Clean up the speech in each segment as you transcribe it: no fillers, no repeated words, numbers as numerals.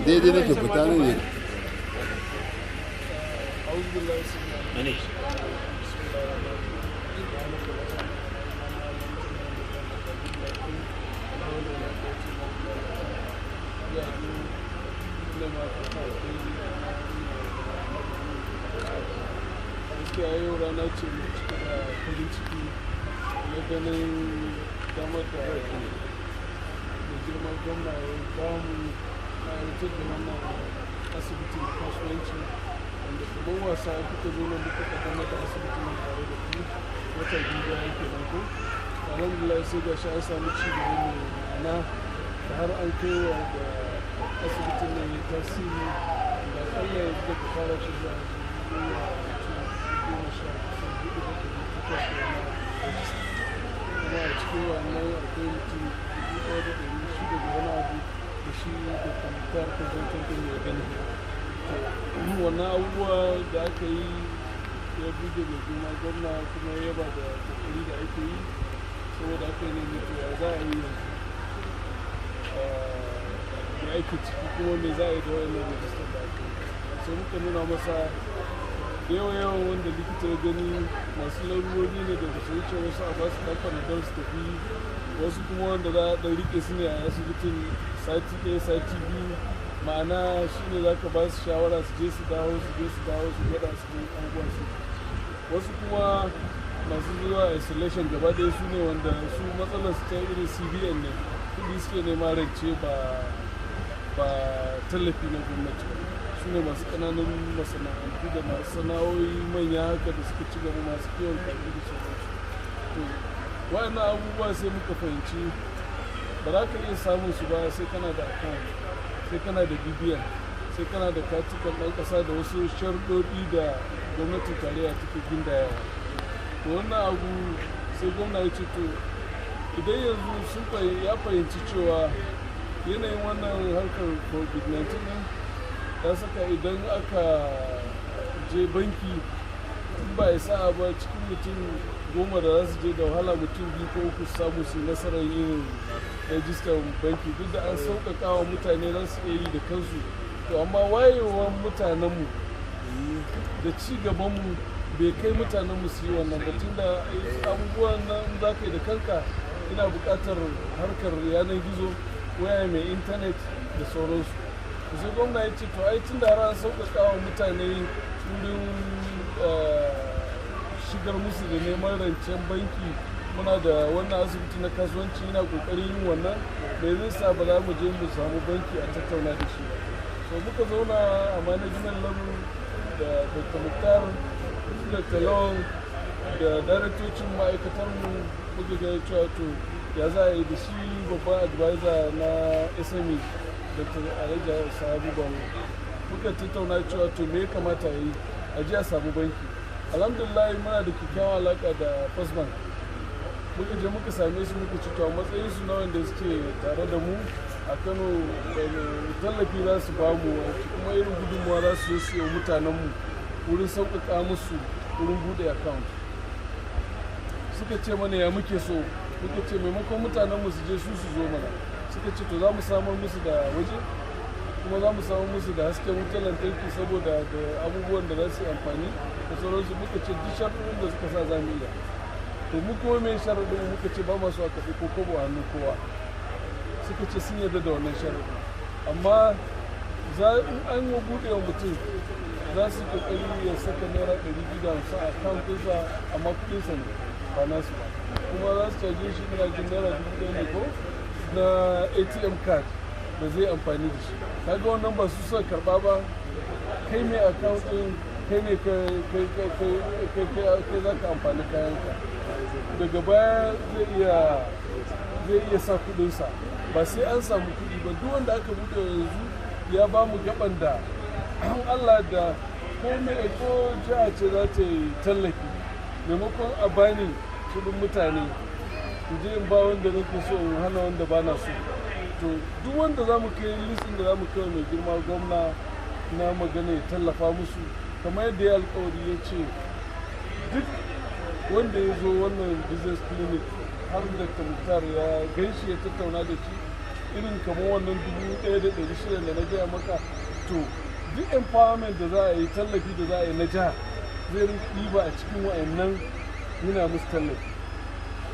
Daidai nake fita ne. Gaskiya yau rana ce mai cike da farin ciki na ganin damar da mai girman gwamna ya bamu na aiwatar da wannan asibiti na kasuwanci, wanda kamar wasa kuka zo nan muka kaddamar da asibitin nan tare da ku wata 2 baya kenan ko. Alhamdulillah, sai ga shi an samu ci gaba mai ma'ana da har an kai wa da asibitin nan ya tasiri da akalla yanzu daga fara shi zuwa yanzu mutum 14,800 da wani rajista. Kuma a cikin wannan akwai mutum 1,600 da wani abu da shi da kwamitar consultant ɗin ya gani. To, wannan abubuwa da aka yi ya buge mai girma gwamna, kuma ya yaba da kokari da ake yi. Saboda aka yi ne, to ya za a yi yanzu, me ake ciki, kuma me za a yi da wannan rajistar da aka yi? Sai muka nuna masa da yawa yawan wanda likita ya gani masu larurori ne da su wuce wasu a basu ɗan Panadol su tafi, wasu kuma wanda za a ɗan riƙe su ne a asibitin sati 1, sati 2. Ma'ana shi ne za ka ba su shawara su je su dawo, su je su dawo, su gwada su ga abubuwan su. Wasu kuma masu zuwa isolation gaba ɗaya, su ne wanda su matsalar su ta irin CBN ne, kuɗi suke nema rance, ba tallafi na gwamnati ba. Su ne masu ƙananan masana'antu da masu sana'o'i manya haka da suka ci gaba, masu kiwon kaji da sauransu. To, waɗannan abubuwa sai muka fahimci ba za ka iya samun su ba sai kana da account, sai kana da BVN, sai kana da katukan ɗan ƙasa da wasu sharuɗoɗi da gwamnatin tarayya take gindayawa. To, wannan abu sai gwamna ya ce, to idan yanzu sun ya fahimci cewa yanayin wannan harkar COVID-19 ɗin ya saka idan aka je banki, in ba ya sa'a ba, cikin mutum 10 da za su je, da wahala mutum biyu ko uku su samu su yi nasarar yin rajistar banki, duk da an sauƙaƙa wa mutane za su iya yi da kansu. To, amma wayewar mutanenmu da ci gabanmu bai kai mutanenmu su yi wannan ba, tunda abubuwan nan za ka yi da kanka ina buƙatar harkar yanar gizo, waya mai intanet da sauransu. Sai gwamna ya ce, to ai tun da har an sauƙaƙa wa mutane wurin shigar musu da neman rancen banki, muna da wannan asibiti na kasuwanci yana ƙoƙarin yin wannan, me zai sa ba za mu je mu samu banki a tattauna da shi ba? So muka zauna a management level da Dr. Muktar, Dr. Lawan da daraktocin ma'aikatar mu, muka ga cewa to ya za a yi da shi babban advisor na SME, Dr. Alhaji Sahabu Bango. Muka tattauna cewa to me ya kamata a yi, a je a samu banki. Alhamdulillah, muna da kyakkyawan alaka da First Bank. Muka je muka same su, muka ci to a matsayin su na wanda suke tare da mu a Kano, tallafi za su ba mu, kuma irin gudunmuwa za su zo su yi wa mutanenmu wurin sauƙaƙa musu wurin buɗe account. Suka ce mana ya muke so? Muka ce maimakon mutanenmu su je, su su zo mana. Suka ce to za mu samar musu da waje, kuma za mu samar musu da hasken wutar lantarki saboda da abubuwan da za su yi amfani da sauransu. Muka ce duk sharuɗin da suka sa za mu iya. To, mu kuma mai sharaɗin? Muka ce ba ma so a karɓi ko kobo a hannun kowa. Suka ce sun yarda da wannan sharaɗin, amma za in an yi buɗe wa mutum, za su kokari ya saka ₦250 a kan ɗinsa, amma kuɗinsa ne ba nasu ba. Kuma za su caje shi, ina jin ₦1,000 ne ko, na ATM card da zai amfani da shi. Kaga wannan ba su suka karɓa ba, kai mai account ɗin, kai ne kai za ka amfani kayanka. Daga baya zai iya sa kudinsa, ba sai an samu kudi ba. Duk wanda aka bude yanzu ya ba mu gaban da an Allah da ko mai ko jiha ce za ta yi tallafi, maimakon a bani kudin mutane in je in ba wanda nake so, in hana wanda ba na so. To, duk wanda za mu kai listin da za mu kai mai girma gwamna na magana ya tallafa musu, kamar yadda ya alkawari, ya ce duk wanda ya zo wannan business clinic har Dr. Muktar ya ganshi ya tattauna da shi. Irin kamar wannan 1,600 da na gaya maka, to duk empowerment da za a yi, tallafi da za a yi na jiha, zai rinka ɗiba a cikin wa'annan yana musu tallafi.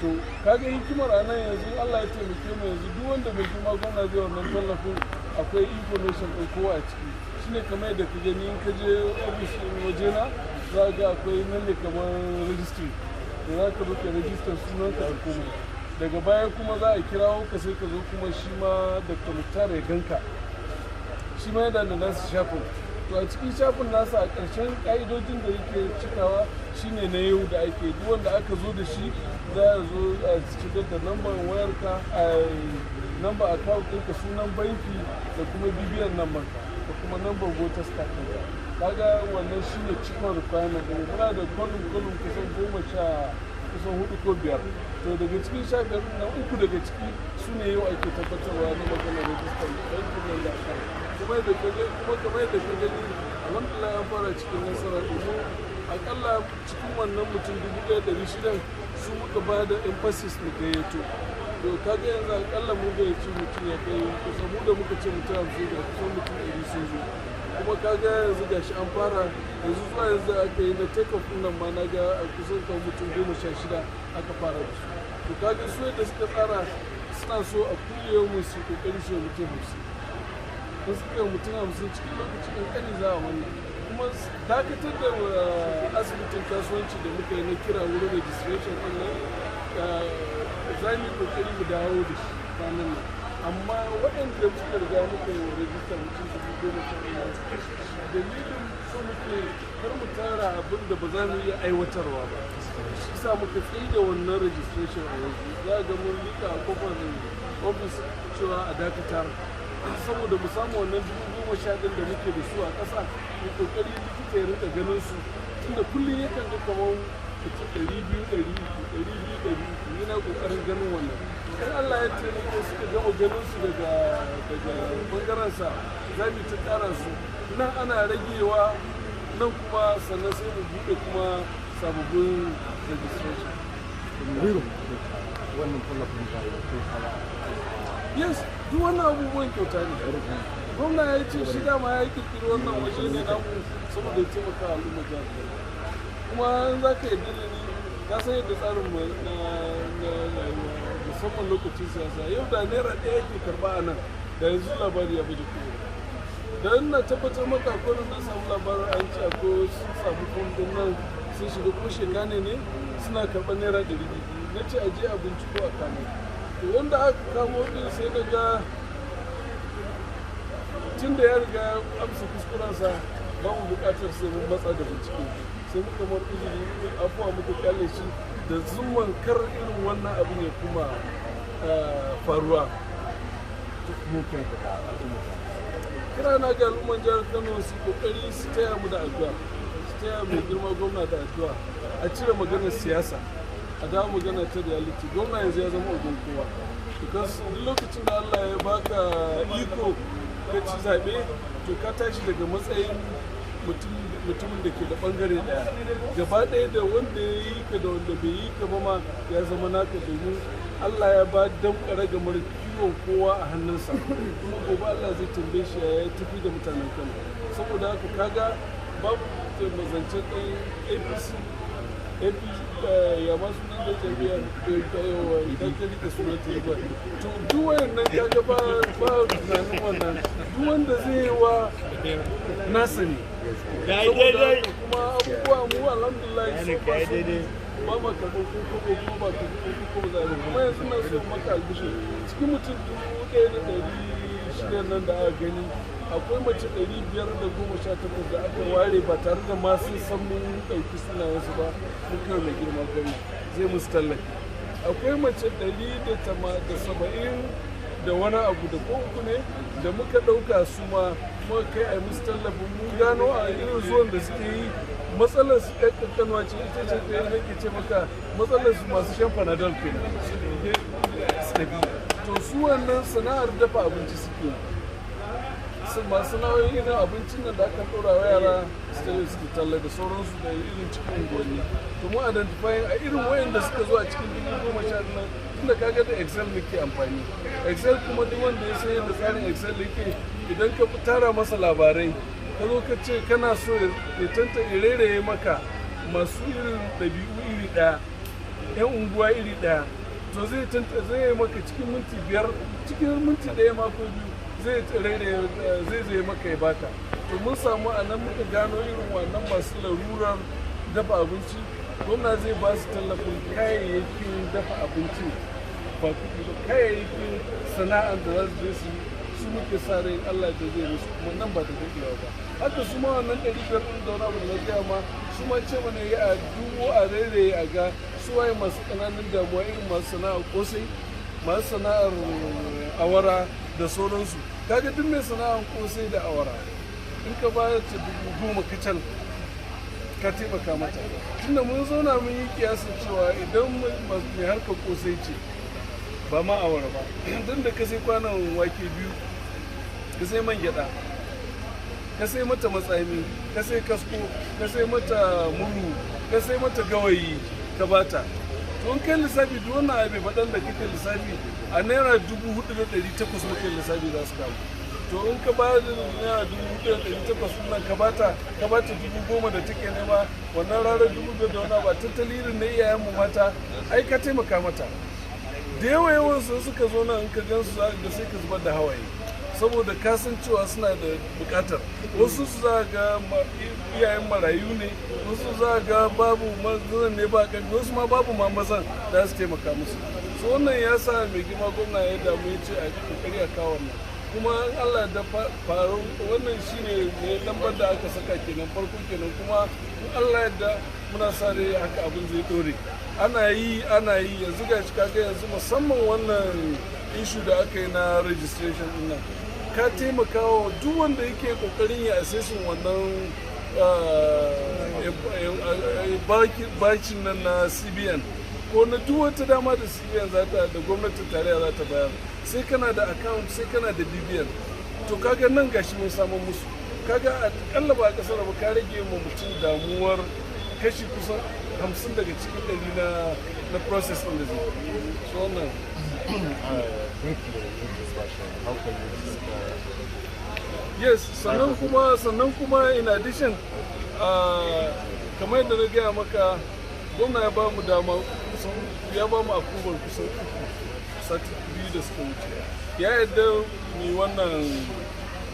To kaga hikimar a nan yanzu, Allah ya taimake mu, yanzu duk wanda mai girma gwamna zai wannan tallafin, akwai information ɗin kowa a ciki. Shine kamar yadda ka gani, in ka je ofis ɗin wajena za ga akwai nan ne kamar registry da za ka zo ka register sunanka da komai. Daga baya kuma za a kirawo ka, sai ka zo kuma shi ma Dr. Muktar ya ganka. Shi ma yana da nasu shafin. To a cikin shafin nasa, a ƙarshen ƙa'idojin da yake cikawa shine na yau da ake, duk wanda aka zo da shi za a zo a shigar da lambar wayarka, a number account ɗinka, sunan banki da kuma BVN number ka da kuma number voters card ɗinka. Kaga wannan shine cikon requirement ɗin. Muna da column column kusan goma sha kusan hudu ko biyar. To daga cikin 15 na, uku daga ciki su ne yau ake tabbatarwa na maganar rajistar bankin nan da aka kuma yadda ka gani. Kuma kamar yadda ka gani, alhamdulillah, an fara cikin nasara, domin akalla cikin wannan mutum 1,600 su muka ba da emphasis mu gayyato. To kaga yanzu akalla mun gayyaci mutum ya kai kusan, mu da muka ce mutum 50, ga kusan mutum 100 sun zo. Kuma kaga yanzu gashi an fara yanzu, zuwa yanzu aka yi na take off nan ma na ga a kusan kan mutum 16 aka fara da su. To kaga su yadda suka tsara, suna so a kulle mu su kokari su mutum 50. In suka yi mutum 50 cikin lokaci kankani za a wannan. Kuma dakatar da asibitin kasuwanci da muka yi na kira wurin registration din nan, za mu yi kokari mu dawo da shi kwanan nan. Amma waɗanda suka riga muka yi wa rajista, mutum 10,000, dalilin so muke kar mu tara abin da ba za mu iya aiwatarwa ba, shi sa muka tsaye da wannan registration. A yanzu za ga mun lika a kofar ofis cewa a dakatar, saboda mu samu wannan 10,000 ɗin da muke da su a ƙasa, mu kokari likita ya rinka ganin su, tunda kullum yakan ga kamar mutum 200, 300, 200, 300. Yana ƙoƙarin ganin wannan. In Allah ya taimako suka gama ganin su daga bangaren sa, za mu ta ƙara su nan, ana ragewa nan kuma, sannan sai mu buɗe kuma sababbin registration. Wannan tallafin ba ya kai hawa? Yes, duk wannan abubuwan kyauta ne. Gwamna ya ce shi dama ya kirkiri wannan waje ne namu saboda ya taimaka al'umma jihar Kano. Kuma in za ka yarda da ni, ka san yadda tsarin mu na rayuwa, musamman lokacin siyasa, yau da naira 1 yake karba a nan, da yanzu labari ya baje kowa. Dan na tabbatar maka, akwai na samu labarin an ce akwai sun samu fom din nan, sun shiga ko shekane ne, suna karɓar naira 200. Na ce a je a binciko a kamo. To wanda aka kamo din, sai na ga tun da ya riga ya amsa kuskurensa, ba mu buƙatar sai mun matsa da bincike, sai muka mar uzuri, afuwa, muka kyale shi da zumman kar irin wannan abin ya kuma faruwa. Mu kiran ka ga al'umma? Kira na ga al'umman jihar Kano, su kokari su taya mu da addu'a, su taya mai girma gwamna da addu'a. A cire maganar siyasa, a dawo magana ta reality. Gwamna yanzu ya zama ogan kowa, because duk lokacin da Allah ya baka iko ka ci zaɓe, to ka tashi daga matsayin mutumin da ke da bangare daya. Gaba ɗaya, da wanda ya yi ka da wanda bai yi ka ba ma, ya zama naka, domin Allah ya ba damƙa ragamar kiwon kowa a hannunsa. Kuma gobe Allah zai tambaye shi ya tafi da mutanen Kano. Saboda haka kaga babu zancen ɗan APC, AP, ya ma sunan da jam'iyyar idan ka rike sunan ta ba. To duk wayannan kaga ba tunanin wannan. Duk wanda zai yi wa nasa ne. Saboda haka kuma abubuwa mu alhamdulillah, so ba so ba ma karɓar kuka ko kuma ba karɓar kuka ba za a yi. Kuma yanzu na so maka albishir, cikin mutum 1,600 nan da aka gani, akwai mace 518 da aka ware ba tare da ma sun san mun ɗauki sunayensu ba, muka mai girma gwamna zai musu tallafi. Akwai mace 170 da wani abu da ko uku ne da muka ɗauka, su ma muka kai a musu tallafin. Mun gano a irin zuwan da suke yi, matsalar su ɗan ƙanƙanuwa ce. Ita ce ɗaya nake ce maka, matsalar su masu shan Panadol kenan su tafi. To su wannan sana'ar dafa abinci suke yi. Masu nauyin irin abincin nan da aka ɗora wa yara su talla da sauransu da irin cikin unguwanni. To mu identifying a irin wayanda suka zo a cikin 10,000 nan, tunda kaga da Excel muke amfani. Excel kuma duk wanda ya san yadda tsarin Excel yake, idan ka tara masa labarai, ka zo ka ce kana so ya tantance rairaye maka masu irin ɗabi'u iri ɗaya, 'yan unguwa iri ɗaya, to zai zai maka cikin minti 5, cikin minti 1 ma ko 2 zai rairaye, zai maka ya baka. To mun samu a nan muka gano irin wannan masu larurar dafa abinci. Gwamna zai ba su tallafin kayayyakin dafa abinci, ba kuɗi ba, kayayyakin sana'ar da za su je su yi. Su muke sa rai Allah da zai musu, kuma nan ba da daɗewa ba. Haka su ma wannan 500 ɗin da wani abu da na gaya ma, su ma ce mana ya a dubo a rairaye a ga su waye masu ƙananan damuwa, irin masu sana'ar ƙosai, masu sana'ar awara da sauransu. Kaga duk mai sana'ar ƙosai da awara, in ka bayar ta 10,000 kacal, ka taimaka mata. Tunda mun zauna mun yi kiyasin cewa idan mai harkar ƙosai ce, ba ma awara ba, don da ka sai kwanon wake 2, ka sai man gyada, ka sai mata matsami, ka sai kasko, ka sai mata murhu, ka sai mata gawayi, ka bata, to in kai lissafi duk wannan abu faɗan da kake lissafi a naira 4,800 muke lissafi za su kawo. To in ka ba da naira 4,800 nan, ka bata 10,000 da take nema, wannan ranar 5,000 da wani ba tattali irin na iyayenmu mata, ai ka taimaka mata. Da yawa yawan su suka zo nan, in ka gan su da sai ka zubar da hawaye, saboda ka san cewa suna da bukatar. Wasu su za ga iyayen marayu ne, wasu za ga babu mazan ne ba ƙarfi, wasu ma babu ma mazan da su taimaka musu. So wannan ya sa mai girma gwamna ya damu, ya ce a kokari a kawo wannan. Kuma in Allah da faru, wannan shine ne lambar da aka saka kenan, farko kenan. Kuma in Allah da muna sa rai haka abin zai dore. Ana yi, ana yi. Yanzu ga shi kaga yanzu musamman wannan issue da aka yi na registration din nan, ka taimaka wa duk wanda yake kokarin ya accessing wannan bakin nan na CBN ko na duk wata dama da CBN za ta da gwamnatin tarayya za ta bayar, sai kana da account, sai kana da BVN. To kaga nan gashi mun samu musu. Kaga akalla ba a kasar ba, ka rage ma mutum damuwar kashi kusan 50 daga cikin 100 na process din da zai. So wannan Briefly in this version, how can you describe? Yes, sannan kuma in addition, kamar yadda na gaya maka, gwamna ya ba mu dama kusan, ya ba mu approval kusan 3 sati 2 da suka wuce. Ya yadda mu wannan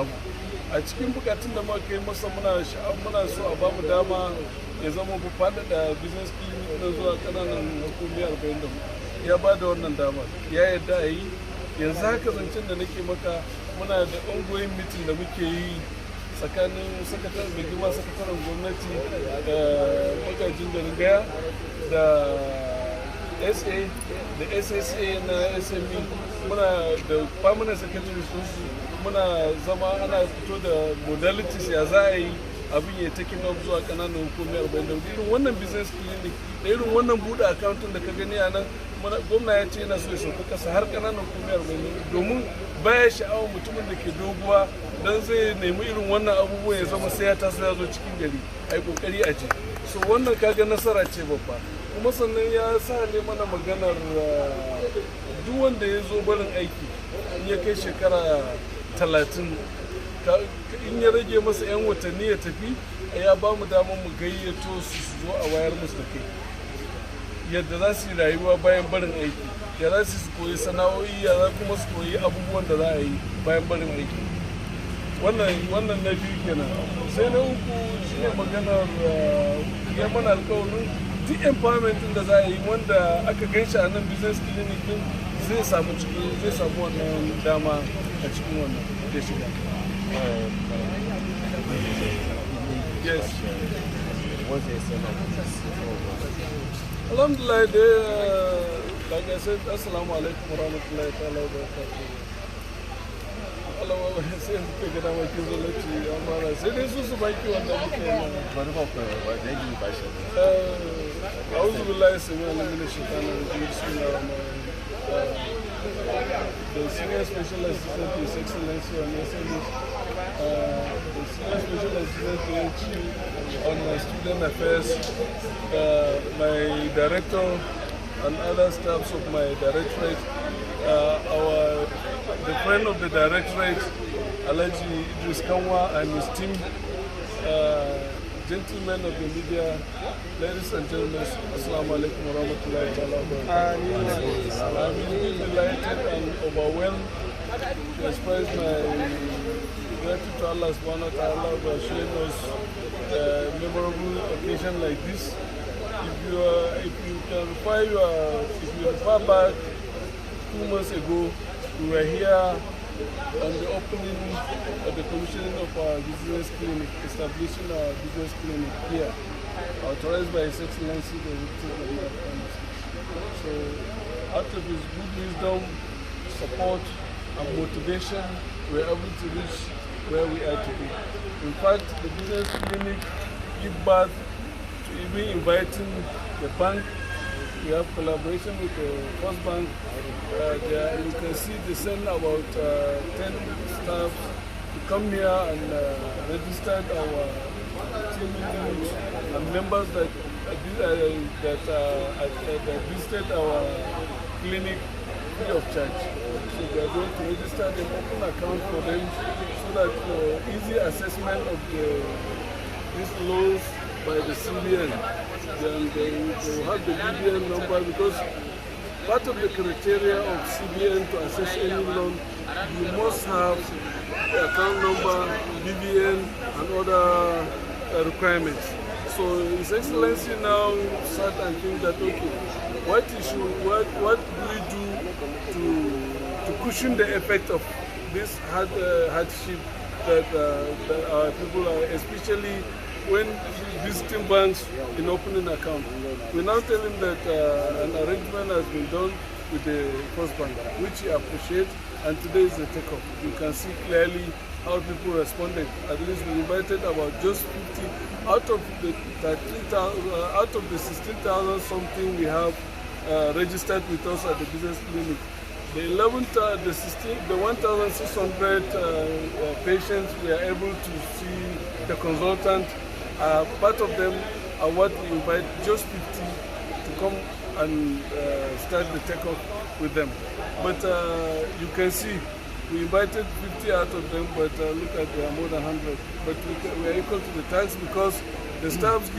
abu a cikin bukatun da muka kai masa. Muna sha'awar, muna so a ba mu dama ya zama mu faɗaɗa business clinic na zuwa ƙananan hukumi 44. Ya ba da wannan dama, ya yadda a yi. Yanzu haka zancen da nake maka, muna da ongoing meeting da muke yi tsakanin sakataren, mai girma sakataren gwamnati da magajin garin Gaya, da SA da SSA na SME, muna da permanent secretary su. Muna zama ana fito da modalities ya za a yi abin ya taking up zuwa kananan hukumi 44, irin wannan business clinic da irin wannan buɗe account da ka gani a nan. Gwamna ya ce yana so ya sauka kasa har kananan hukumi 44, domin baya sha'awar mutumin da ke Doguwa dan zai nemi irin wannan abubuwan ya zama sai ya taso ya zo cikin gari. A yi kokari a je. So wannan kaga nasara ce babba. Kuma sannan ya sa ne mana maganar duk wanda ya zo barin aiki, in ya kai shekara 30, in ya rage masa 'yan watanni ya tafi, ya ba mu damar mu gayyato su, su zo a wayar musu da kai yadda za su yi rayuwa bayan barin aiki, ya za su koyi sana'o'i, ya za kuma su koyi abubuwan da za a yi bayan barin aiki. Wannan na biyu kenan. Sai na uku shine maganar ya mana alkawarin duk empowerment din da za a yi wanda aka gan shi a nan business clinic din, zai samu cikin, zai samu wannan dama a cikin wannan ya shiga. Yes. What's the essence of this program? Alhamdulillah dai, like I said, assalamu alaikum warahmatullahi ta'ala wa barakatuh. Allah wa sai muka ga dama kin zo latti, amma sai dai su su baki wanda muke yi. Bari ba ku wa dangi ba shi. أعوذ بالله السميع العليم من الشيطان الرجيم، بسم الله الرحمن الرحيم. the Senior Special Assistant to His Excellency on SMEs, the Senior Special Assistant to HE on Student Affairs, my Director and other staffs of my directorate, the friend of the directorate, Alhaji Idris Kanwa, and his team, gentlemen of the media, ladies and gentlemen, Assalamu alaikum wa rahmatullahi ta'ala wa barakatuh. I'm indeed delighted and overwhelmed to express my gratitude to Allah subhanahu wa ta'ala for showing us a memorable occasion like this. If you can refer your, if you refer back 2 months ago, we were here on the opening of the commissioning of our business clinic, establishing our business clinic here, authorized by His Excellency the Executive Governor of Kano State. So, out of his good wisdom, support, and motivation, we were able to reach where we are today. In fact, the business clinic give birth to even inviting the bank. We have collaboration with the First Bank. There, you can see they send about 10 staff to come here and register our team units and members that visited our clinic free of charge. So we are going to register them, open account for them, so that for easy assessment of these loans by the CBN. Then they will have the BVN number, because part of the criteria of CBN to assess any loan, you must have the account number, BVN, and other requirements. So His Excellency now sat and think that, okay, what do we do to cushion the effect of this hardship that our people are, especially when visiting banks in opening account? We now tell him that an arrangement has been done with the First Bank, which he appreciates, and today is the takeoff. You can see clearly how people responded. At least we invited about just 50 out of the 13,000, out of the 16,000 something we have registered with us at the business clinic. The 11, the 16, the 1,600 patients we are able to see the consultant. Part of them are what we invite, just 50 to come and start the takeoff with them. But you can see we invited 50 out of them, but look at, there are more than 100. But we are equal to the task because the staffs give